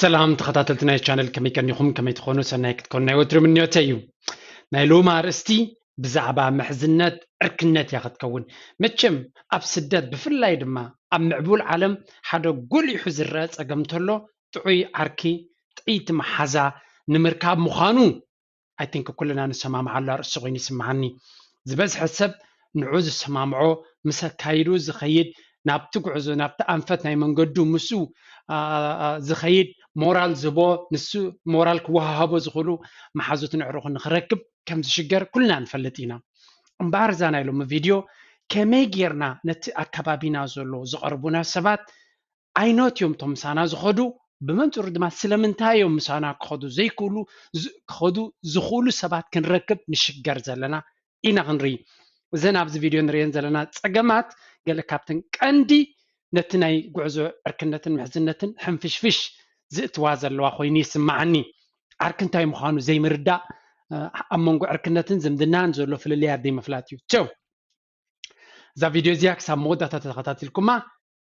ሰላም ተኸታተልቲ ናይ ቻነል፣ ከመይ ቀኒኹም? ከመይ ትኾኑ? ሰናይ ክትኮኑ ናይ ወትሩ ምንዮተይ እዩ። ናይ ሎሚ ኣርእስቲ ብዛዕባ ምሕዝነት ዕርክነት እያ ክትከውን። መቸም ኣብ ስደት ብፍላይ ድማ ኣብ ምዕቡል ዓለም ሓደ ጎሊሑ ዝረአ ጸገም እንተሎ ጥዑይ ዓርኪ፣ ጥዕይቲ መሓዛ ንምርካብ ምዃኑ I think ኩልና ንሰማምዓሉ ኣርእስቲ ኮይኑ ይስምዓኒ። ዝበዝሐ ሰብ ንዑ ዝሰማምዖ ምስ ኣካይዱ ዝኸይድ ናብቲ ጉዕዞ ናብቲ ኣንፈት ናይ መንገዱ ምስኡ ዝኸይድ ሞራል ዝህቦ ንሱ ሞራል ክወሃሃቦ ዝኽእሉ መሓዙትን ኣዕሩኽን ንኽረክብ ከም ዝሽገር ኩልና ንፈልጥ ኢና። እምበኣር እዛ ናይ ሎሚ ቪድዮ ከመይ ጌርና ነቲ ኣከባቢና ዘሎ ዝቐርቡና ሰባት ኣይኖት እዮም እቶም ምሳና ዝኸዱ፣ ብመንፅሩ ድማ ስለምንታይ እዮም ምሳና ክኸዱ ዘይክእሉ ክኸዱ ዝኽእሉ ሰባት ክንረክብ ንሽገር ዘለና ኢና ክንርኢ። እዘን ኣብዚ ቪድዮ ንሪኤን ዘለና ፀገማት ገለ ካብተን ቀንዲ ነቲ ናይ ጉዕዞ ዕርክነትን ምሕዝነትን ሕንፍሽፍሽ ዝእትዋ ዘለዋ ኮይኑ ይስማዓኒ። ዓርኪ እንታይ ምዃኑ ዘይምርዳእ ኣብ መንጎ ዕርክነትን ዝምድናን ዘሎ ፍልልያት ዘይምፍላጥ እዩ። ቸው እዛ ቪድዮ እዚኣ ክሳብ መወዳእታ ተተኸታቲልኩማ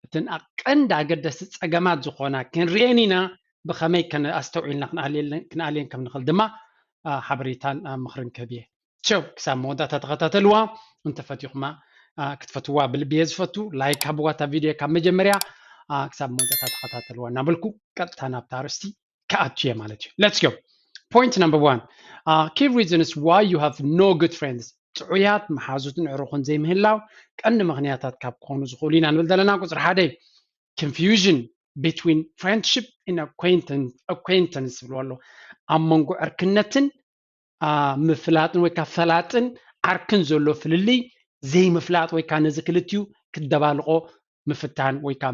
እተን ቀንዲ ኣገደስቲ ፀገማት ዝኾና ክንሪኤን ኢና። ብኸመይ ኣስተውዒልና ክንኣልየን ከም ንኽእል ድማ ሓበሬታን ምኽርን ክህብ እየ። ቸው ክሳብ መወዳእታ ተኸታተልዋ። እንተፈቲኹማ ክትፈትዋ ብልቢ እየ ዝፈቱ። ላይክ ሃብዋ እታ ቪድዮ ካብ መጀመርያ ክሳብ መወዳእታ ተኸታተልዋ እናበልኩ ቀጥታ ናብታ ኣርእስቲ ክኣቱ እየ ማለት እዩ። Let's go. Point number one. Key reasons why you have no good friends. ጥዑያት መሓዙትን ኣዕሩኽን ዘይምህላው ቀንዲ ምኽንያታት ካብ ክኾኑ ዝኽእሉ ኢና ንብል ዘለና። ቁፅሪ ሓደ፣ confusion between friendship and acquaintance ዝብልዎ ኣሎ። ኣብ መንጎ ዕርክነትን ምፍላጥን ወይ ከዓ ፈላጥን ዓርክን ዘሎ ፍልልይ ዘይምፍላጥ ወይ ከዓ ነዚ ክልቲኡ ክደባልቆ ምፍታን ወይ ከዓ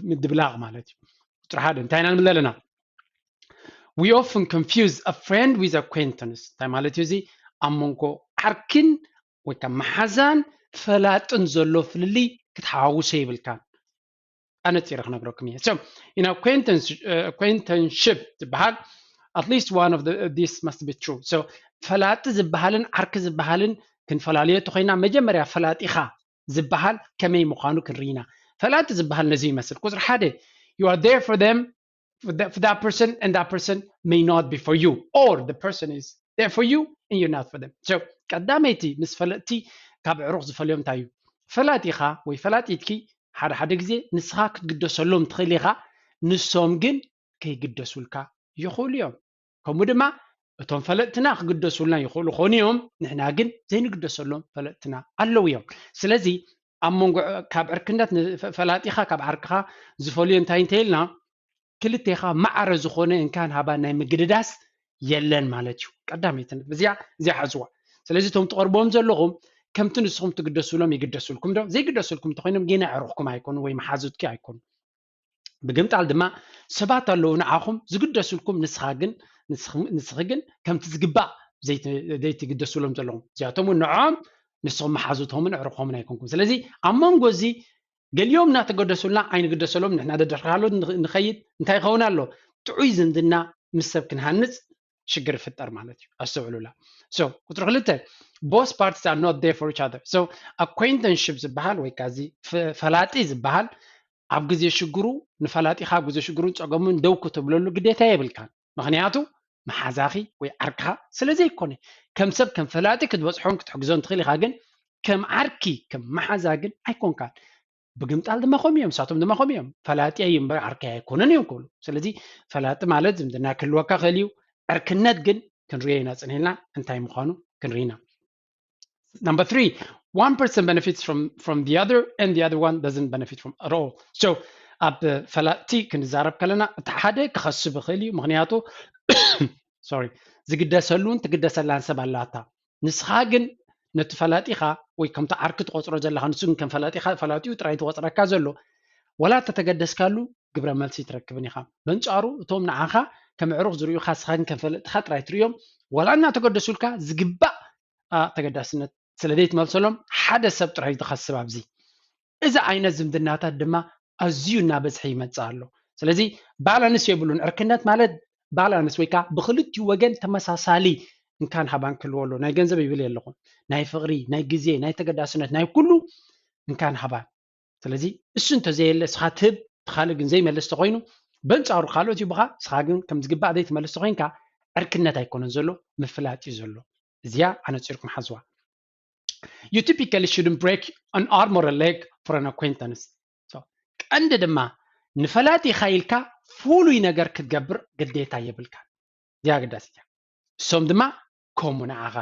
ምድብላቕ ማለት እዩ። ቁፅሪ ሓደ እንታይ ኢና ንብል ዘለና? We often confuse a friend with acquaintance. እንታይ ማለት እዩ እዚ? ኣብ መንጎ ዓርክን ወይ ከዓ መሓዛን ፈላጥን ዘሎ ፍልልይ ክትሓዋውሶ ይብልካን። ኣነፂረ ክነግረኩም እየ። So in acquaintance, acquaintanceship ዝበሃል at least one of the, this must be true. So ፈላጢ ዝበሃልን ዓርኪ ዝበሃልን ክንፈላለዮ ተኮይና መጀመርያ ፈላጢኻ ዝበሃል ከመይ ምዃኑ ክንርኢና። ፈላጢ ዝበሃል ነዚ ይመስል። ቁፅሪ ሓደ, you are there for them, for that, for that person, and that person may not be for you, or the person is there for you and you're not for them. So ቀዳመይቲ ምስ ፈለጥቲ ካብ ዕሩኽ ዝፈልዮም እንታይ እዩ? ፈላጢኻ ወይ ፈላጢትኪ ሓደ ሓደ ግዜ ንስኻ ክትግደሰሎም ትኽእል ኢኻ፣ ንሶም ግን ከይግደሱልካ ይኽእሉ እዮም። ከምኡ ድማ እቶም ፈለጥትና ክግደሱልና ይኽእሉ ኾኑ እዮም፣ ንሕና ግን ዘይንግደሰሎም ፈለጥትና ኣለዉ እዮም። ስለዚ ኣብ መንጎ ካብ ዕርክነት ፈላጢኻ ካብ ዓርክኻ ዝፈልዮ እንታይ እንተኢልና ክልቴኻ ማዕረ ዝኾነ እንካን ሃባን ናይ ምግድዳስ የለን ማለት እዩ። ቀዳመይቲ ነጥቢ እዚኣ እዚኣ ሓዝዋ። ስለዚ እቶም ትቐርብዎም ዘለኹም ከምቲ ንስኹም ትግደሱሎም ይግደሱልኩም ዶ? ዘይግደሱልኩም እንተኾይኖም ጌና ኣዕሩኽኩም ኣይኮኑ ወይ መሓዙትኪ ኣይኮኑ። ብግምጣል ድማ ሰባት ኣለዉ ንዓኹም ዝግደሱልኩም፣ ንስኻ ግን ንስኺ ግን ከምቲ ዝግባእ ዘይትግደሱሎም ዘለኹም። እዚኣቶም እውን ንዕኦም ንስኹም መሓዙቶምን ኣዕሩኾምን ኣይኮንኩም። ስለዚ ኣብ መንጎ እዚ ገሊኦም እናተገደሱልና ኣይንግደሰሎም፣ ንሕና ደደርካሎ ንኸይድ እንታይ ይኸውን ኣሎ? ጥዑይ ዝምድና ምስ ሰብ ክንሃንፅ ሽግር ይፍጠር ማለት እዩ። ኣስተውዕሉላ። So ቁፅሪ ክልተ, both parties are not there for each other. So acquaintanceship ዝበሃል ወይ ከዓ እዚ ፈላጢ ዝበሃል ኣብ ግዜ ሽግሩ ንፈላጢኻ ኣብ ግዜ ሽግሩን ፀገሙን ደው ክትብለሉ ግዴታ የብልካን። ምኽንያቱ መሓዛኺ ወይ ዓርክኻ ስለ ዘይኮነ ከም ሰብ ከም ፈላጢ ክትበፅሖን ክትሕግዞን ትኽእል ኢኻ፣ ግን ከም ዓርኪ ከም መሓዛ ግን ኣይኮንካን። ብግምጣል ድማ ከምኡ እዮም፣ ንሳቶም ድማ ከምኡ እዮም። ፈላጢ እዩ እምበር ዓርከይ ኣይኮነን እዮም ክብሉ። ስለዚ ፈላጢ ማለት ዝምድና ክህልወካ ክእል እዩ፣ ዕርክነት ግን ክንሪኦ ኢና ፅኒሕና እንታይ ምዃኑ ክንርኢ ኢና። Number three, one person benefits from from the other and the other one doesn't benefit from at all. So ኣብ ፈላጥቲ ክንዛረብ ከለና እቲ ሓደ ክኸስብ ይኽእል እዩ፣ ምክንያቱ sorry ዝግደሰሉን ትግደሰላን ሰብ ኣላታ። ንስኻ ግን ነቲ ፈላጢኻ ወይ ከምቲ ዓርኪ ትቆፅሮ ዘለኻ ንሱ ግን ከም ፈላጢኻ ፈላጢኡ ጥራይ ትቆፅረካ ዘሎ፣ ዋላ እንተተገደስካሉ ግብረ መልሲ ትረክብን ኢኻ። በንጻሩ እቶም ንዓኻ ከም ዕሩኽ ዝርእዩኻ ንስኻ ግን ከም ፈለጥትኻ ጥራይ ትርእዮም፣ ዋላ እናተገደሱልካ ዝግባእ ተገዳስነት ስለ ዘይትመልሰሎም ሓደ ሰብ ጥራይ እዩ ዝኸስብ ኣብዚ። እዚ ዓይነት ዝምድናታት ድማ ኣዝዩ እናበዝሐ ይመጽእ ኣሎ። ስለዚ ባላንስ የብሉን። ዕርክነት ማለት ባላንስ ወይ ከዓ ብክልቲኡ ወገን ተመሳሳሊ እንካን ሃባን ክህልዎ ኣሎ። ናይ ገንዘብ ይብል የለኹን፣ ናይ ፍቕሪ፣ ናይ ግዜ፣ ናይ ተገዳስነት፣ ናይ ኩሉ እንካን ሃባን። ስለዚ እሱ እንተዘየለ እስኻ ትህብ እቲ ካልእ ግን ዘይመልስ ተኮይኑ በንጻሩ ካልኦት ይቡኻ፣ ንስኻ ግን ከም ዝግባእ ዘይትመልስ ኮይንካ ዕርክነት ኣይኮነን ዘሎ፣ ምፍላጥ እዩ ዘሎ። እዚኣ ኣነጺርኩም ሓዝዋ። You typically shouldn't break an arm or a leg for an acquaintance. So ቀንዲ ድማ ንፈላጢኻ ኢልካ ፍሉይ ነገር ክትገብር ግዴታ የብልካ። እዚኣ ኣገዳሲ እያ። እሶም ድማ ከምኡ ንዓኻ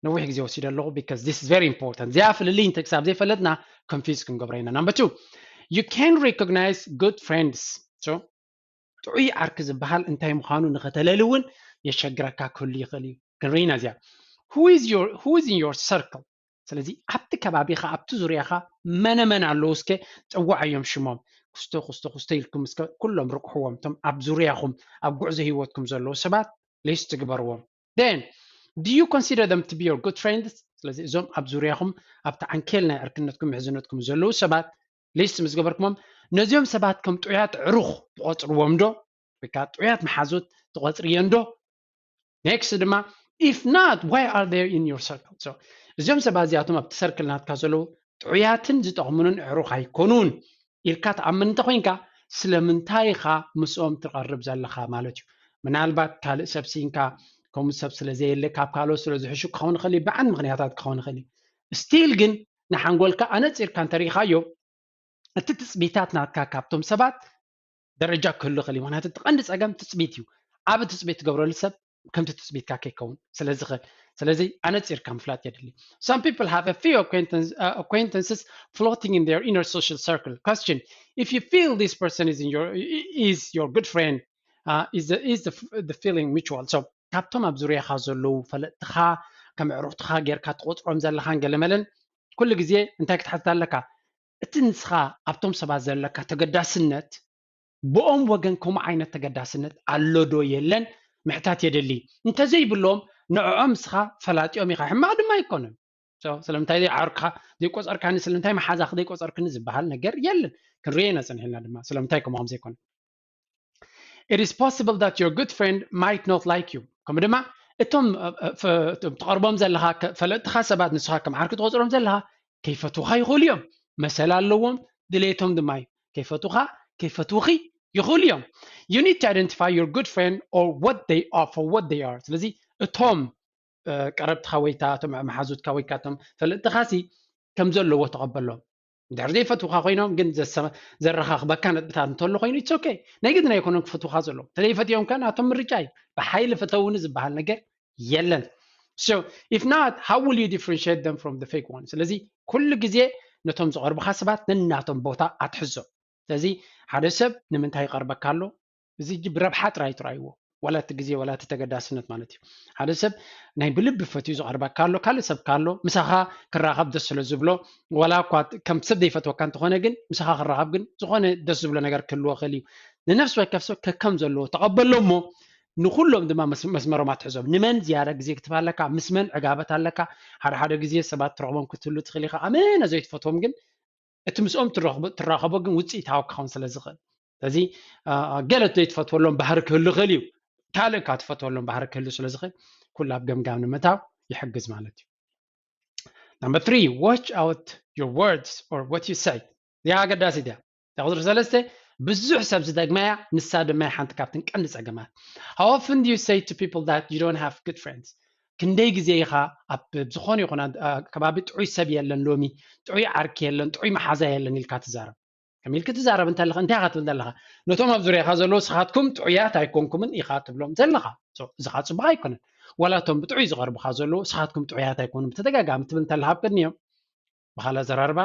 ነዊሕ ግዜ ወሲደ ኣለኹ because this is very important። እዚኣ ፍልልይ እንተ ክሳብ ዘይፈለጥና confuse ክንገብሮ ኢና። Number two, you can recognize good friends. So ጥዑይ ዓርኪ ዝበሃል እንታይ ምዃኑ ንኸተለሊ እውን የሸግረካ ክህሉ ይኽእል እዩ። ክንርኢና እዚኣ who is your who is in your circle። ስለዚ ኣብቲ ከባቢኻ ኣብቲ ዙርያኻ መነ መን ኣለዉ እስከ ጽዋዓዮም ሽሞም ክስቶ ክስቶ ክስቶ ኢልኩም እስከ ኩሎም ርቁሕዎም እቶም ኣብ ዙርያኹም ኣብ ጉዕዞ ህይወትኩም ዘለዉ ሰባት ሊስት ግበርዎም። Then do you consider them to be your good friends? ስለዚ እዞም ኣብ ዙርያኹም ኣብቲ ዓንኬል ናይ ዕርክነትኩም ምሕዝነትኩም ዘለዉ ሰባት ሊስት ምስ ገበርኩሞም ነዚኦም ሰባት ከም ጥዑያት ዕሩኽ ትቆጽርዎም ዶ? ወይ ከዓ ጥዑያት መሓዙት ትቆጽርየን ዶ? Next ድማ if not why are they in your circle? So እዚኦም ሰባት እዚኣቶም ኣብቲ ሰርክል ናትካ ዘለዉ ጥዑያትን ዝጠቕሙንን ዕሩኽ ኣይኮኑን ኢልካ ትኣምን እንተኮይንካ ስለምንታይ ኢኻ ምስኦም ትቐርብ ዘለኻ ማለት እዩ። ምናልባት ካልእ ሰብ ስኢንካ ከምኡ ሰብ ስለ ዘየለ ካብ ካልኦት ስለ ዝሕሹ ክኸውን ይኽእል እዩ፣ ብዓን ምኽንያታት ክኸውን ይኽእል እዩ። ስቲል ግን ንሓንጎልካ ኣነጺርካ እንተሪኢኻዮ እቲ ትጽቢታት ናትካ ካብቶም ሰባት ደረጃ ክህሉ ይኽእል እዩ። ምክንያቱ እቲ ቀንዲ ጸገም ትጽቢት እዩ። ዓቢ ትጽቢት ትገብረሉ ሰብ ከምቲ ትጽቢትካ ከይከውን ስለ ዝኽእል ስለዚ ኣነጺርካ ምፍላጥ የድሊ። Some people have a few acquaintance, uh, acquaintances floating in their inner social circle. Question: if you feel this person is in your is your good friend, uh, is the is the, the feeling mutual? So ካብቶም ኣብ ዙርያኻ ዘለዉ ፈለጥትኻ ከም ዕሩኽትኻ ጌርካ ትቆጽሮም ዘለኻን ገለመለን ኩሉ ግዜ እንታይ ክትሓትት ኣለካ? እቲ ንስኻ ኣብቶም ሰባት ዘለካ ተገዳስነት ብኦም ወገን ከምኡ ዓይነት ተገዳስነት ኣሎ ዶ የለን ምሕታት የደሊ። እንተዘይብሎም ንዕኦም ንስኻ ፈላጢኦም ኢኻ፣ ሕማቕ ድማ ኣይኮነን። ስለምንታይ ዓርካ ዘይቆጸርካኒ ስለምንታይ መሓዛኽ ዘይቆጸርክኒ ዝበሃል ነገር የለን። ክንሪኦ ኢና ጸኒሕና ድማ ስለምንታይ ከምኦም ዘይኮነ። It is possible that your good friend might not like you. ከምኡ ድማ እቶም ትቐርቦም ዘለኻ ፈለጥትኻ ሰባት ንስኻ ከም ዓርኪ ትቆጽሮም ዘለኻ ከይፈትውኻ ይኽእሉ እዮም። መሰል ኣለዎም፣ ድሌቶም ድማ እዩ። ከይፈትውኻ ከይፈትውኺ ይኽእሉ እዮም። You need to identify your good friend or what they are for what they are. ስለዚ እቶም ቀረብትኻ ወይ እቶም መሓዙትካ ወይ እቶም ፈለጥትኻ ሲ ከም ዘለዎ ተቐበሎም። እንድሕር ዘይፈትውኻ ኮይኖም ግን ዘረኻኽበካ ነጥብታት እንተሎ ኮይኑ it's okay። ናይ ግድን ኣይኮነን ክፈትውኻ ዘለዎም። እንተዘይፈትዮም ከ ናቶም ምርጫ እዩ። ብሓይሊ ፈተውኒ ዝበሃል ነገር የለን። So if not, how will you differentiate them from the fake one? ስለዚ ኩሉ ግዜ ነቶም ዝቐርቡኻ ሰባት ነናቶም ቦታ ኣትሕዞም። ስለዚ ሓደ ሰብ ንምንታይ ይቐርበካ ኣሎ? እዚ ብረብሓ ጥራይ ትራይዎ ዋላ እቲ ግዜ ዋላ እቲ ተገዳስነት ማለት እዩ። ሓደ ሰብ ናይ ብልቢ ፈትዩ ዝቐርበካ ኣሎ፣ ካልእ ሰብ ካሎ ምሳኻ ክራኸብ ደስ ስለ ዝብሎ ዋላ እኳ ከም ሰብ ዘይፈትወካ እንተኾነ ግን ምሳኻ ክራኸብ ግን ዝኾነ ደስ ዝብሎ ነገር ክህልዎ ክእል እዩ። ንነፍሲ ወከፍ ሰብ ከከም ዘለዎ ተቐበሎ እሞ ንኩሎም ድማ መስመሮም ኣትሕዞም። ንመን ዝያዳ ግዜ ክትህብ ኣለካ፣ ምስ መን ዕጋበት ኣለካ። ሓደ ሓደ ግዜ ሰባት ትረኽቦም ክትህሉ ትኽእል ኢኻ፣ ኣመና ዘይትፈትዎም ግን እቲ ምስኦም ትራኸቦ ግን ውፅኢታዊ ክኸውን ስለ ዝኽእል። ስለዚ ገለ ዘይትፈትወሎም ባህሪ ክህሉ ይኽእል እዩ፣ ካልእ ካ ትፈትወሎም ባህሪ ክህሉ ስለ ዝኽእል ኩሉ ኣብ ገምጋም ንምእታው ይሕግዝ ማለት እዩ። Number three, watch out your words or what you say. እዚኣ ኣገዳሲት እያ። እታ ቁፅሪ ሰለስተ ብዙሕ ሰብ ዝደግማ እያ፣ ንሳ ድማ ሓንቲ ካብትን ቀንዲ ፀገማት። How often do you say to people that you don't have good friends? ክንደይ ግዜ ኢኻ ኣብ ዝኾነ ይኹን ከባቢ ጥዑይ ሰብ የለን፣ ሎሚ ጥዑይ ዓርኪ የለን፣ ጥዑይ መሓዛ የለን ኢልካ ትዛረብ? ከም ኢልክ ትዛረብ እንተለኻ እንታይ ኢኻ ትብል ዘለኻ? ነቶም ኣብ ዙርያኻ ዘለዉ ስኻትኩም ጥዑያት ኣይኮንኩምን ኢኻ ትብሎም ዘለኻ። እዚ ኻ ጽቡቕ ኣይኮነን። ዋላ እቶም ብጥዑይ ዝቐርቡኻ ዘለዉ ስኻትኩም ጥዑያት ኣይኮኑን ብተደጋጋሚ ትብል እንተለኻ ኣብ ቅድሚኦም ብኻልእ ኣዘራርባ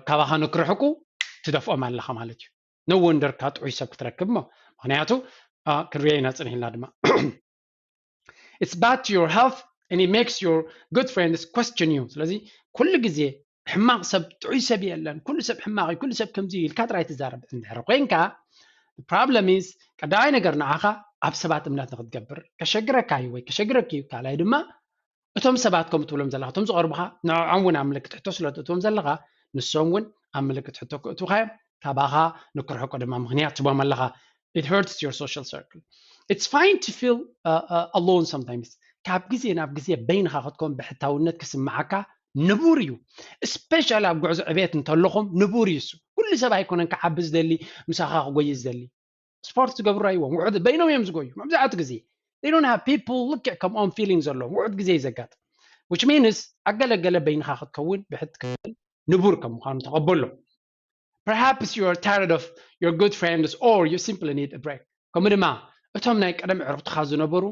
ካባኻ ንክርሕቁ ትደፍኦም ኣለኻ ማለት እዩ። No wonder ካ ጥዑይ ሰብ ክትረክብ እሞ ምክንያቱ ክንሪኦ ኢና ጽኒሕና ድማ It's bad to your health and it makes your good friends question you. ስለዚ ኩሉ ግዜ ሕማቕ ሰብ ጥዑይ ሰብ የለን፣ ኩሉ ሰብ ሕማቕ እዩ፣ ኩሉ ሰብ ከምዚ እዩ ኢልካ ጥራይ ትዛረብ እንድሕር ኮይንካ problem is ቀዳማይ ነገር ንዓኻ ኣብ ሰባት እምነት ንክትገብር ከሸግረካ እዩ ወይ ከሸግረክ እዩ። ካልኣይ ድማ እቶም ሰባት ከም ትብሎም ዘለኻ እቶም ዝቐርቡኻ ንዕዖም እውን ኣብ ምልክት ሕቶ ስለ ትእትዎም ዘለኻ ንሶም እውን ኣብ ምልክት ሕቶ ክእትውኻ እዮም። ካባኻ ንክርሕቁ ድማ ምክንያት ትቦም ኣለኻ። It hurts your social circle. It's fine to feel uh, uh, alone sometimes. ካብ ግዜ ናብ ግዜ በይንኻ ክትኮን ብሕታውነት ክስምዓካ ንቡር እዩ። ስፔሻሊ ኣብ ጉዕዞ ዕቤት እንተለኹም ንቡር እዩ እሱ። ኩሉ ሰብ ኣይኮነን ክዓቢ ዝደሊ ምሳኻ ክጎይ ዝደሊ። ስፖርት ዝገብሩ ኣይዎም ውሑድ በይኖም እዮም ዝጎዩ መብዛሕቱ ግዜ they don't have people ልክዕ ከምኦም feeling ዘለዎም ውሑድ ግዜ እዩ ዘጋጥም which means ኣገለገለ በይንኻ ክትከውን ብሕት ክብል ንቡር ከም ምዃኑ ተቐበሎ perhaps you are tired of your good friends or you simply need a break ከምኡ ድማ እቶም ናይ ቀደም ዕርክትኻ ዝነበሩ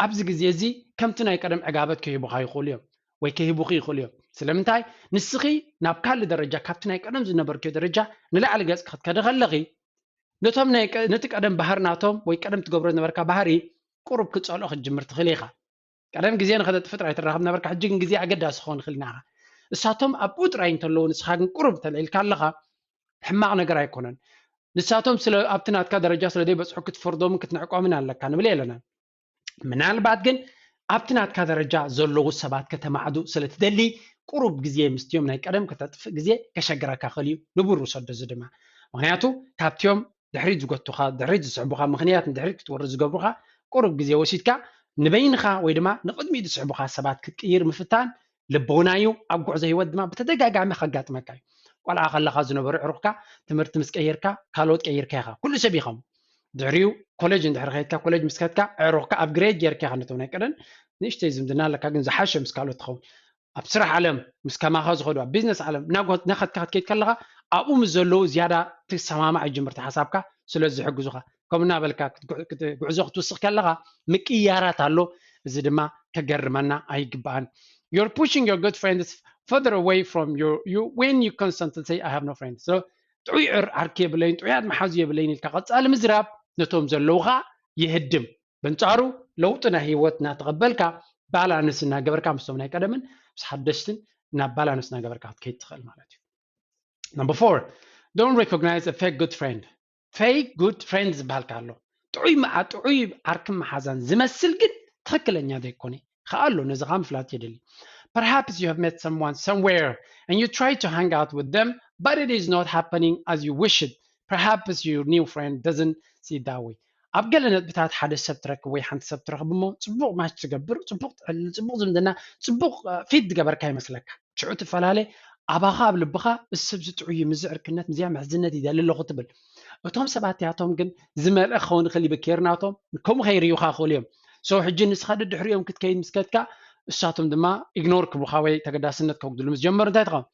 ኣብዚ ግዜ እዚ ከምቲ ናይ ቀደም ዕጋበት ከሂቡኻ ይኽእሉ እዮም ወይ ከሂቡኺ ይኽእሉ እዮም ስለምንታይ ንስኺ ናብ ካልእ ደረጃ ካብቲ ናይ ቀደም ዝነበርክዮ ደረጃ ንላዕሊ ገጽ ክትከደ ከለኺ ነቶም ነቲ ቀደም ባህር ናቶም ወይ ቀደም ትገብሮ ዝነበርካ ባህሪ ቁሩብ ክጸልኦ ክትጅምር ትኽእል ኢኻ ቀደም ግዜ ንኸተጥፍእ ጥራይ ትራኸብ ነበርካ ሕጂ ግን ግዜ ኣገዳሲ ክኸውን ይኽእል ናኻ እሳቶም ኣብኡ ጥራይ እንተለዉ ንስኻ ግን ቁሩብ ተልዒልካ ኣለኻ ሕማቕ ነገር ኣይኮነን ንሳቶም ስለ ኣብቲ ናትካ ደረጃ ስለ ዘይበጽሑ ክትፈርዶምን ክትንዕቆምን ኣለካ ንብል የለናን ምናልባት ግን ኣብቲ ናትካ ደረጃ ዘለዉ ሰባት ከተማዕዱ ስለ ትደሊ ቁሩብ ግዜ ምስቲዮም ናይ ቀደም ከተጥፍእ ግዜ ከሸግረካ ክእል እዩ ንቡር ውሰዶ እዚ ድማ ምክንያቱ ካብቲዮም ድሕሪት ዝጎቱኻ ድሕሪት ዝስሕቡኻ ምኽንያት ንድሕሪት ክትወርድ ዝገብሩኻ ቁሩብ ግዜ ወሲድካ ንበይንኻ ወይ ድማ ንቕድሚት ዝስሕቡኻ ሰባት ክትቅይር ምፍታን ልቦና እዩ ኣብ ጉዕዞ ህይወት ድማ ብተደጋጋሚ ከጋጥመካ እዩ ቆልዓ ከለኻ ዝነበሩ ዕሩኽካ ትምህርቲ ምስ ቀይርካ ካልኦት ቀይርካ ኢኻ ኩሉ ሰብ ኢኸም ድሕሪኡ ኮሌጅ እንድሕር ከይድካ ኮሌጅ ምስ ከድካ ዕሩኽካ ኣብ ግሬድ ጌርካ ኢኻ ነቶም ናይ ቀደም ንእሽተይ ዝምድና ኣለካ ግን ዝሓሸ ምስ ካልኦት ትኸውን ኣብ ስራሕ ዓለም ምስ ከማኻ ዝኸዱ ኣብ ቢዝነስ ዓለም እናኸድካ ክትከይድ ከለኻ ኣብኡ ምስ ዘለዉ ዝያዳ ትሰማማዕ ይጅምርቲ ሓሳብካ ስለ ዝሕግዙኻ ከም እናበልካ ጉዕዞ ክትውስኽ ከለኻ ምቅያራት ኣሎ እዚ ድማ ከገርመና ኣይግባኣን you're pushing your good friends further away from your you when you constantly say I have no friends so ጥዑይ ዓርኪ የብለይን ጥዑያት መሓዙ የብለይን ኢልካ ቀጻሊ ምዝራብ ነቶም ዘለውኻ ይህድም በንጻሩ ለውጢ ናይ ህይወት እናተቐበልካ ባላንስ እናገበርካ ምስቶም ናይ ቀደምን ምስ ሓደሽትን ናብ ባላንስ እናገበርካ ክትከይድ ትኽእል ማለት እዩ number four don't recognize a fake good friend fake good friend ዝበሃል ኣሎ ጥዑይ መዓ ጥዑይ ዓርክን መሓዛን ዝመስል ግን ትኽክለኛ ዘይኮነ ከኣ ኣሎ ነዚ ከዓ ምፍላጥ የድሊ perhaps you have met someone somewhere and you try to hang out with them but it is not happening as you wish it perhaps your new friend doesn't see that way ኣብ ገለ ነጥብታት ሓደ ሰብ ትረክብ ወይ ሓንቲ ሰብ ትረክብ እሞ ፅቡቅ ማች ትገብር ፅቡቅ ትዕልል ፅቡቅ ዝምድና ፅቡቅ ፊት ዝገበርካ ይመስለካ ሽዑ ትፈላለ ኣባኻ ኣብ ልብኻ እዚ ሰብ ዝጥዑይ ምዚ ዕርክነት ምዚኣ ምሕዝነት ይደሊ ኣለኹ ትብል እቶም ሰባት ያቶም ግን ዝመልአ ክኸውን ይኽእል ይብኬር ናቶም ከምኡ ከይርዩኻ ክኽእሉ እዮም so ሕጂ ንስኻ ድድሕሪኦም ክትከይድ ምስ ከድካ እሳቶም ድማ ኢግኖር ክብሉኻ ወይ ተገዳስነት ከጉድሉ ምስ ጀመሩ እንታይ ትኸውን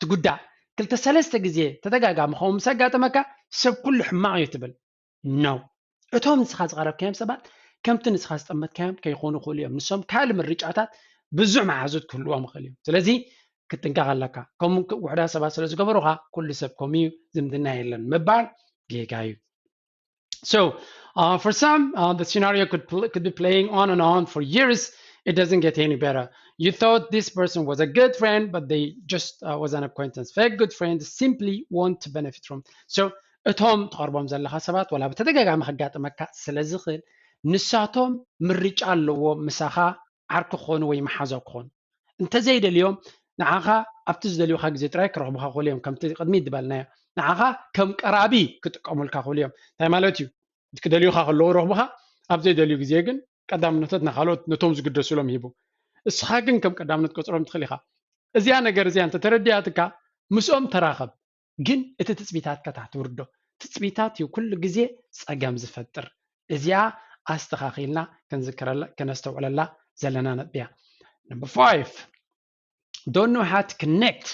ትጉዳእ ክልተ ሰለስተ ግዜ ተደጋጋሚ ከምኡ ምስ ኣጋጠመካ ሰብ ኩሉ ሕማቕ እዩ ትብል no እቶም ንስኻ ዝቐረብካዮም ሰባት ከምቲ ንስኻ ዝጠመትካዮም ከይኾኑ ይኽእሉ እዮም ንሶም ካልእ ምርጫታት ብዙሕ መሓዙት ክህልዎም ይኽእል እዮም ስለዚ ክትጥንቀቕ ኣለካ ከም ውሕዳ ሰባት ስለ ዝገበሩኻ ኩሉ ሰብ ከምኡ እዩ ዝምድና የለን ምባል ጌጋ እዩ So, uh, for some, uh, the scenario could, pl- could be playing on and on for years. It doesn't get any better. You thought this person was a good friend, but they just uh, was an acquaintance. Fake good friends simply want to benefit from. So, እቶም ትቐርቦም ዘለኻ ሰባት ወላ ብተደጋጋሚ ከጋጥመካ ስለ ዝኽእል ንሳቶም ምርጫ ኣለዎም ምሳኻ ዓርኪ ክኾኑ ወይ መሓዛው ክኾኑ እንተዘይደልዮም ንዓኻ ኣብቲ ዝደልዩኻ ግዜ ጥራይ ክረኽቡኻ ክኽእሉ እዮም ከምቲ ቅድሚት ዝበልናዮ ንዓኻ ከም ቀራቢ ክጥቀሙልካ ክኽእሉ እዮም እንታይ ማለት እዩ ክደልዩኻ ከለዉ ረኽቡኻ ኣብ ዘይደልዩ ግዜ ግን ቀዳምነቶት ንካልኦት ነቶም ዝግደሱሎም ሂቡ እስኻ ግን ከም ቀዳምነት ቆፅሮም ትኽእል ኢኻ እዚኣ ነገር እዚኣ እንተተረዲኣትካ ምስኦም ተራኸብ ግን እቲ ትፅቢታትካ ታሕቲ ውርዶ ትፅቢታት እዩ ኩሉ ግዜ ፀገም ዝፈጥር እዚኣ ኣስተኻኺልና ክንዝክረላ ከነስተውዕለላ ዘለና ነጥቢ እያ number five don't know how to connect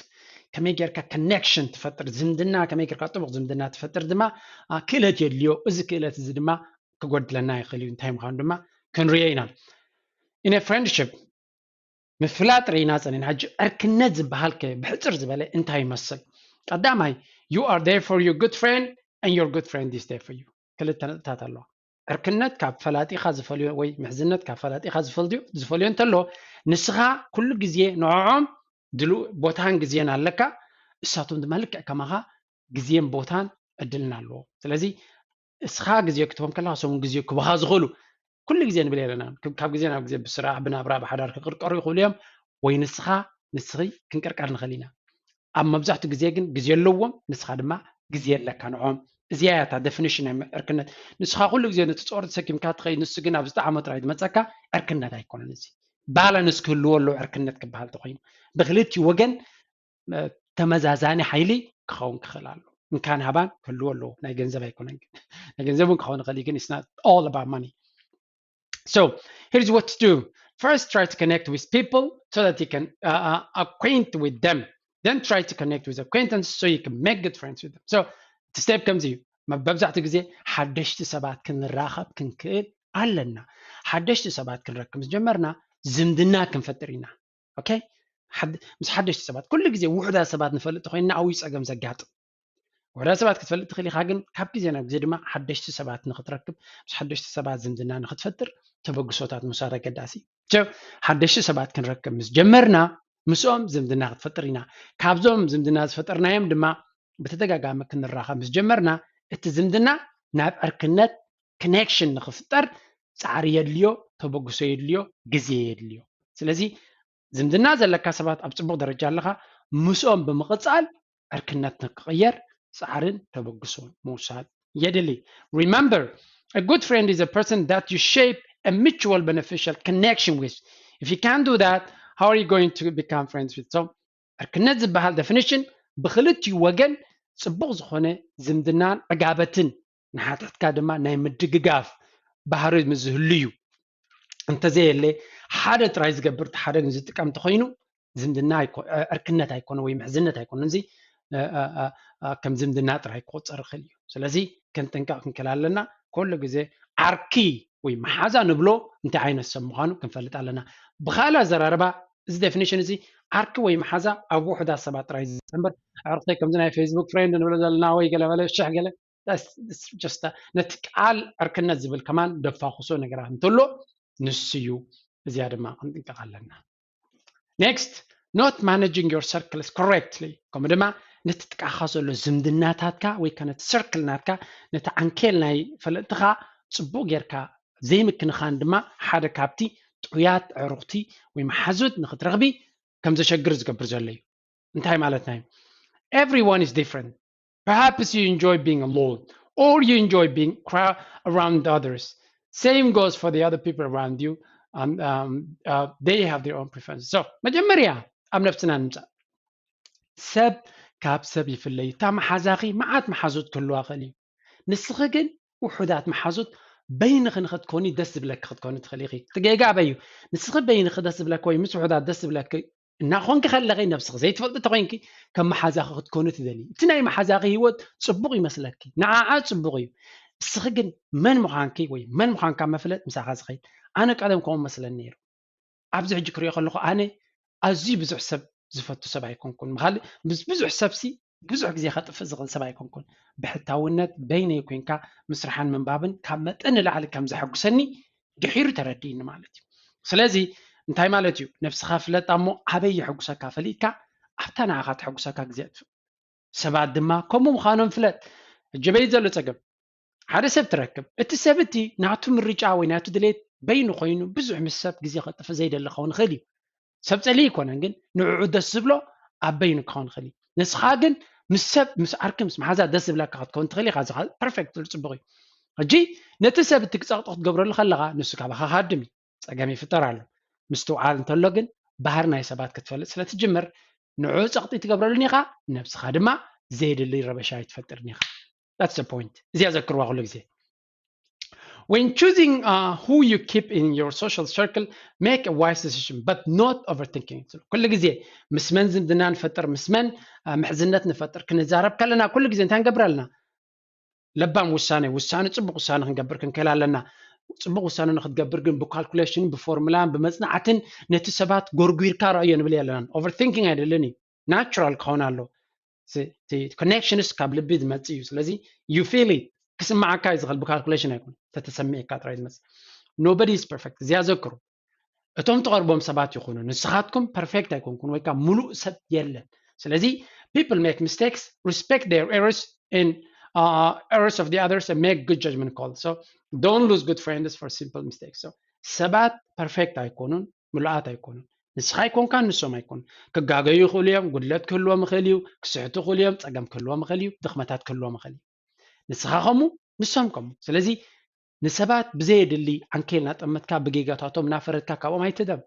ከመይ ጌርካ connection ትፈጥር ዝምድና ከመይ ጌርካ ጥቡቅ ዝምድና ትፈጥር ድማ ክእለት የድልዮ እዚ ክእለት እዚ ድማ ክጎድለና ይኽእል እዩ እንታይ ምዃኑ ድማ ክንርዮ ኢና in a friendship ምፍላጥ ርኢና ጸኒና ሕጂ ዕርክነት ዝበሃል ከ ብሕጽር ዝበለ እንታይ ይመስል ቀዳማይ you are there for your good friend and your good friend is there for you ክልተ ነጥብታት ኣለዋ ዕርክነት ካብ ፈላጢኻ ዝፈልዮ ወይ ምሕዝነት ካብ ፈላጢኻ ዝፈልዮ ዝፈልዮ እንተሎ ንስኻ ኩሉ ግዜ ንዕዖም ድሉ ቦታን ግዜን ኣለካ እሳቶም ድማ ልክዕ ከማኻ ግዜን ቦታን ዕድልን ኣለዎ ስለዚ እስኻ ግዜ ክትቦም ከለካ ሰሙን ግዜ ክበኻ ዝኽእሉ ኩሉ ግዜ ንብል የለና ካብ ግዜ ናብ ግዜ ብስራሕ ብናብራ ብሓዳር ክቅርቀሩ ይኽእሉ እዮም ወይ ንስኻ ንስኺ ክንቅርቀር ንኽእል ኢና ኣብ መብዛሕትኡ ግዜ ግን ግዜ ኣለዎም ንስኻ ድማ ግዜ ኣለካ ንዖም እዚኣ እያ እታ ደፊኒሽን ናይ ዕርክነት ንስኻ ኩሉ ግዜ ነቲ ጾር ተሰኪምካ ትኸይድ ንሱ ግን ኣብ ዝጠዓሞ ጥራይ ዝመፀካ ዕርክነት ኣይኮነን እዚ ባላንስ ክህልዎ ኣለዎ ዕርክነት ክበሃል ተኮይኑ ብክልቲኡ ወገን ተመዛዛኒ ሓይሊ ክኸውን ክኽእል ኣሎ እንካን ሃባን ክህልዎ ኣለዎ ናይ ገንዘብ ኣይኮነን ግን ናይ ገንዘብ እውን ክኸውን ይኽእል እዩ፣ ግን it's not all about money. So here's what to do. First, try to connect with people so that you can uh, uh, acquaint with them. Then try to connect with acquaintance so you can make good friends with them. So እቲ step ከምዚ እዩ። መ- መብዛሕትኡ ግዜ ሓደሽቲ ሰባት ክንራኸብ ክንክእል ኣለና። ሓደሽቲ ሰባት ክንረክብ ምስ ጀመርና ዝምድና ክንፈጥር ኢና። ኦኬ፣ ሓድ- ምስ ሓደሽቲ ሰባት፣ ኩሉ ግዜ ውሑዳት ሰባት ንፈልጥ ተኮይንና ኣብዩ ፀገም ዘጋጥም። ውሑዳት ሰባት ክትፈልጥ ትኽእል ኢኻ፣ ግን ካብ ግዜ ናብ ግዜ ድማ ሓደሽቲ ሰባት ንክትረክብ፣ ምስ ሓደሽቲ ሰባት ዝምድና ንክትፈጥር ተበግሶታት ምውሳድ ኣገዳሲ እዩ። So ሓደሽቲ ሰባት ክንረክብ ምስ ጀመርና ምስኦም ዝምድና ክትፈጥር ኢና። ካብዞም ዝምድና ዝፈጠርናዮም ድማ ብተደጋጋሚ ክንራኸብ ምስ ጀመርና እቲ ዝምድና ናብ ዕርክነት፣ ኮኔክሽን ንክፍጠር ፃዕሪ የድልዮ፣ ተበግሶ የድልዮ፣ ግዜ የድልዮ። ስለዚ ዝምድና ዘለካ ሰባት ኣብ ፅቡቅ ደረጃ ኣለካ፣ ምስኦም ብምቕፃል ዕርክነት ንክቕየር ፃዕርን ተበግሶን ምውሳድ የድሊ። Remember, a good friend is a person that you shape a mutual beneficial connection with. If you can't do that, how are you going to become friends with? So ዕርክነት ዝበሃል ዴፊኒሽን ብክልቲኡ ወገን ፅቡቅ ዝኾነ ዝምድናን ዕጋበትን ንሓትሕትካ ድማ ናይ ምድግጋፍ ባህሪ ምስ ዝህሉ እዩ። እንተዘየለ ሓደ ጥራይ ዝገብር እቲ ሓደ ንዝጥቀም እንተኮይኑ ዝምድና ኣይኮ- እ- ዕርክነት ኣይኮነ ወይ ምሕዝነት ኣይኮነ። እዚ እ- እ- እ- እ- ከም ዝምድና ጥራይ ክቆፀር ይኽእል እዩ። ስለዚ ክንጥንቀቕ ክንክእል ኣለና። ኩሉ ግዜ ዓርኪ ወይ መሓዛ ንብሎ እንታይ ዓይነት ሰብ ምዃኑ ክንፈልጥ ኣለና። ብካልእ ኣዘራርባ እዚ ዴፊኒሽን እዚ ዓርኪ ወይ መሓዛ ኣብ ውሑዳት ሰባት ጥራይ ዝፅንበር ኣዕርክተይ ከምዚ ናይ ፌስቡክ ፍሬንድ ንብሎ ዘለና ወይ ገለ በለ ሽሕ ገለ just ነቲ ቃል ዕርክነት ዝብል ከማን ደፋኹሶ ነገራት እንተሎ ንሱ እዩ። እዚኣ ድማ ክንጥንቀቕ ኣለና። Next, not managing your circles correctly። ከምኡ ድማ ነቲ ጥቃኻ ዘሎ ዝምድናታትካ ወይ ከ ነቲ ሰርክል ናትካ ነቲ ዓንኬል ናይ ፈለጥትኻ ፅቡቅ ጌርካ ዘይምክንኻን ድማ ሓደ ካብቲ ጥዑያት ኣዕሩኽቲ ወይ መሓዙት ንክትረኽቢ ከም ዘሸግር ዝገብር ዘሎ እዩ። እንታይ ማለትና እዩ? Everyone is different. Perhaps you enjoy being alone or you enjoy being crowd around others. Same goes for the other people around you. Um, um, uh, they have their own preferences. So መጀመርያ ኣብ ነብስና ንምፃእ። ሰብ ካብ ሰብ ይፍለይ። እታ መሓዛኺ መዓት መሓዙት ክህልዋ ክእል እዩ። ንስኺ ግን ውሑዳት መሓዙት በይንኺ ንክትኮኒ ደስ ዝብለኪ ክትኮኒ ትኽእል ኢኺ። እቲ ጌጋ ኣበይ እዩ? ንስኺ በይንኺ ደስ ዝብለኪ ወይ ምስ ውሑዳት ደስ ዝብለኪ እናኾንኪ ከለኺ ነብስኺ ዘይትፈልጢ ተኮይንኪ ከም መሓዛኺ ክትኮኒ ትደሊ። እቲ ናይ መሓዛኺ ህይወት ፅቡቕ ይመስለኪ፣ ንዓኣ ፅቡቕ እዩ። እስኺ ግን መን ምዃንኪ ወይ መን ምዃንካ መፍለጥ ምሳኻ ዝኸይድ። ኣነ ቀደም ከምኡ መስለኒ ነይሩ። ኣብዚ ሕጂ ክሪኦ ከለኹ ኣነ ኣዝዩ ብዙሕ ሰብ ዝፈቱ ሰብ ኣይኮንኩን። ምኻልእ ምስ ብዙሕ ሰብሲ ብዙሕ ግዜ ከጥፍእ ዝኽእል ሰብ ኣይኮንኩን። ብሕታውነት በይነይ ኮይንካ ምስርሓን ምንባብን ካብ መጠን ንላዕሊ ከም ዘሐጉሰኒ ድሒሩ ተረዲእኒ ማለት እዩ። ስለዚ እንታይ ማለት እዩ? ነብስኻ ፍለጣ እሞ ኣበይ የሐጉሰካ ፈሊጥካ ኣብታ ንዓኻ ተሐጉሰካ ግዜ ኣጥፍእ። ሰባት ድማ ከምኡ ምዃኖም ፍለጥ። ሕጂ በይ ዘሎ ጸገም ሓደ ሰብ ትረክብ። እቲ ሰብ እቲ ናቱ ምርጫ ወይ ናቱ ድሌት በይኑ ኮይኑ ብዙሕ ምስ ሰብ ግዜ ከጥፍእ ዘይደሊ ክኸውን ይኽእል እዩ። ሰብ ጸሊ ኣይኮነን፣ ግን ንዕኡ ደስ ዝብሎ ኣብ በይኑ ክኸውን ይኽእል እዩ። ንስኻ ግን ምስ ሰብ ምስ ዓርኪ ምስ መሓዛ ደስ ዝብለካ ክትከውን ትኽእል ኢኻ። እዚ ኸኣ ፐርፌክት ጽቡቕ እዩ። ሕጂ ነቲ ሰብ እቲ ክጸቕጢ ክትገብረሉ ከለኻ ንሱ ካባኻ ክሃድም እዩ። ጸገም ይፍጠር ኣሎ። ምስትውዓል እንተሎ ግን ባህሪ ናይ ሰባት ክትፈልጥ ስለ ትጅምር ንዕኡ ጸቕጢ ትገብረሉን ኢኻ፣ ነብስኻ ድማ ዘየድሊ ረበሻ ኣይትፈጥርን ኢኻ። That's the point። እዚኣ ዘክርዋ ኩሉ ግዜ። When choosing uh, who you keep in your social circle, make a wise decision, but not overthinking it. ኩሉ ግዜ ምስ መን ዝምድና ንፈጥር፣ ምስ መን ምሕዝነት ንፈጥር ክንዛረብ ከለና ኩሉ ግዜ እንታይ ንገብር ኣለና? ለባም ውሳነ፣ ውሳነ፣ ጽቡቕ ውሳነ ክንገብር ክንክእል ኣለና። ጽቡቕ ውሳነ ንክትገብር ግን ብካልኩሌሽን፣ ብፎርሙላን ብመጽናዕትን ነቲ ሰባት ጎርጒርካ ረኣዮ ንብል ኣለና። ኦቨርቲንኪንግ ኣይደልን እዩ። ናቹራል ክኸውን ኣሎ። ኮኔክሽንስ ካብ ልቢ ዝመጽእ እዩ። ስለዚ you feel it፣ ክስምዓካ እዩ ዝኽእል፣ ብካልኩሌሽን ኣይኮን፣ ተተሰሚዕካ ጥራይ ዝመጽእ። Nobody is perfect። እዚኣ ዘክሩ። እቶም ትቐርቦም ሰባት ይኹኑ ንስኻትኩም ፐርፌክት ኣይኮንኩን ወይ ከዓ ሙሉእ ሰብ የለን። ስለዚ people make mistakes, respect their errors and uh, errors of the others and make good judgment call. So don't lose good friends for simple mistakes. So ሰባት ፐርፌክት ኣይኮኑን፣ ሙሉኣት ኣይኮኑን። ንስኻ ኣይኮንካን ንሶም ኣይኮኑን። ክጋገዩ ይኽእሉ እዮም፣ ጉድለት ክህልዎም ይኽእል እዩ፣ ክስሕቱ ይኽእሉ እዮም፣ ፀገም ክህልዎም ይኽእል እዩ፣ ድኽመታት ክህልዎም ይኽእል እዩ። ንስኻ ከምኡ ንሶም ከምኡ። ስለዚ ንሰባት ብዘየድሊ ዓንኬል እናጠመትካ ብጌጋታቶም እናፈረድካ ካብኦም ኣይትደም።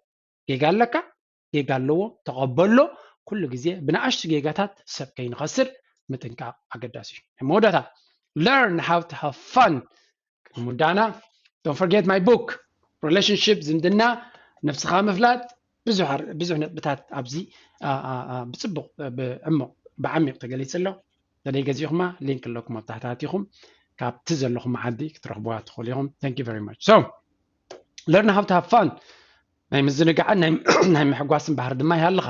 ጌጋ ኣለካ፣ ጌጋ ኣለዎ፣ ተቐበሎ። ኩሉ ግዜ ብንኣሽቱ ጌጋታት ሰብ ከይንኸስር ምጥንቃቕ ኣገዳሲ እዩ። ናይ መወዳእታ Learn how to have fun. ቅድሚ ምውዳእና, don't forget my book, relationship፣ ዝምድና፣ ነብስኻ ምፍላጥ። ብዙሕ ነጥብታት ኣብዚ ብፅቡቕ ብዕሙቕ ብዓሚቕ ተገሊፁ ኣሎ። ተደይ ገዚእኹማ፣ ሊንክ ኣለኩም ኣብ ታሕቲ ኣቲኹም ካብቲ ዘለኹም ዓዲ ክትረኽብዋ ትኽእሉ ኢኹም። Thank you very much. So learn how to have fun. ናይ ምዝንጋዕን ናይ ምሕጓስን ባህሪ ድማ ይሃልኻ።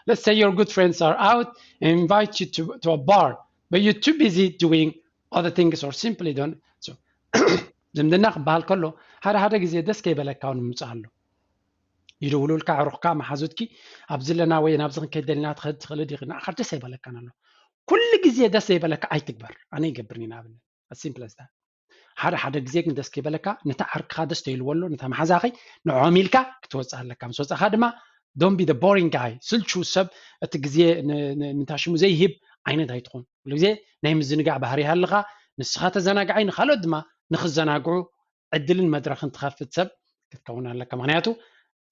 Let's say your good friends are out and invite you to, to a bar, but you're too busy doing other things or simply don't. So ዝምድና ክበሃል ከሎ ሓደ ሓደ ግዜ ደስ ከይበለካ እውን ምምፅእ ኣሎ። ይደውሉልካ ኣዕሩኽካ፣ መሓዙትኪ፣ ኣብዚ ኣለና ወይ ናብዚ ክንከይድ ደሊና፣ ትኸድ ትኽእሊ ዲኺ? ንዓኻ ደስ ኣይበለካን ኣሎ። ኩሉ ግዜ ደስ ዘይበለካ ኣይትግበር። ኣነ ይገብርኒ ንኣብነት። As simple as that. ሓደ ሓደ ግዜ ግን ደስ ከይበለካ፣ ነታ ዓርክኻ ደስ ተይልዎ ኣሎ፣ ነታ መሓዛኺ ንዕኦም ኢልካ ክትወፅእ ኣለካ። ምስ ወፃእኻ ድማ don't be the boring guy፣ ስልቹ ሰብ፣ እቲ ግዜ ንታሽሙ ዘይህብ ዓይነት ኣይትኹን። ኩሉ ግዜ ናይ ምዝንጋዕ ባህሪ ይሃልኻ። ንስኻ ተዘናግዓይ፣ ንካልኦት ድማ ንክዘናግዑ ዕድልን መድረኽን ትኸፍት ሰብ ክትከውን ኣለካ። ምክንያቱ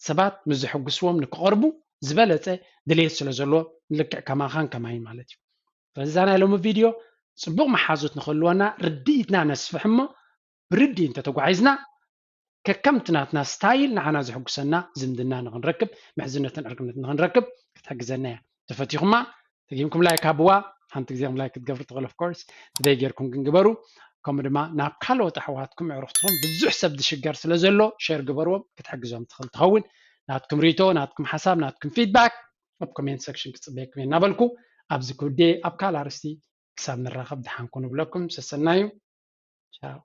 ሰባት ምስ ዘሐጉስዎም ንክቐርቡ ዝበለፀ ድሌት ስለ ዘለዎ፣ ልክዕ ከማኻን ከማይን ማለት እዩ። ስለዚ እዛ ናይ ሎሚ ቪድዮ ፅቡቕ መሓዙት ንክህልወና ርድኢትና ነስፍሕ እሞ፣ ብርድኢ እንተተጓዒዝና፣ ከከምቲ ናትና ስታይል ንዓና ዘሐጉሰና ዝምድና ንክንረክብ፣ ምሕዝነትን ዕርክነትን ንክንረክብ ክትሕግዘና እያ። ተፈቲኹማ፣ ተጊምኩም ላይክ ሃብዋ። ሓንቲ ግዜ ኩም ላይክ ክትገብሩ ትኽእሉ፣ of course። ትደይ ጌርኩም ግን ግበሩ። ከምኡ ድማ ናብ ካልኦት ኣሕዋትኩም፣ ኣዕሩኽትኹም፣ ብዙሕ ሰብ ዝሽገር ስለ ዘሎ፣ ሸር ግበርዎም፣ ክትሕግዞም ትኽእል ትኸውን። ናትኩም ሪቶ፣ ናትኩም ሓሳብ፣ ናትኩም ፊድባክ ኣብ ኮሜንት ሰክሽን ክፅበየኩም እየ እናበልኩ፣ ኣብዚ ክውዴ፣ ኣብ ካልእ ኣርእስቲ ክሳብ ንራኸብ ደሓን ኩኑ እብለኩም። ሰሰናዩ። ቻው።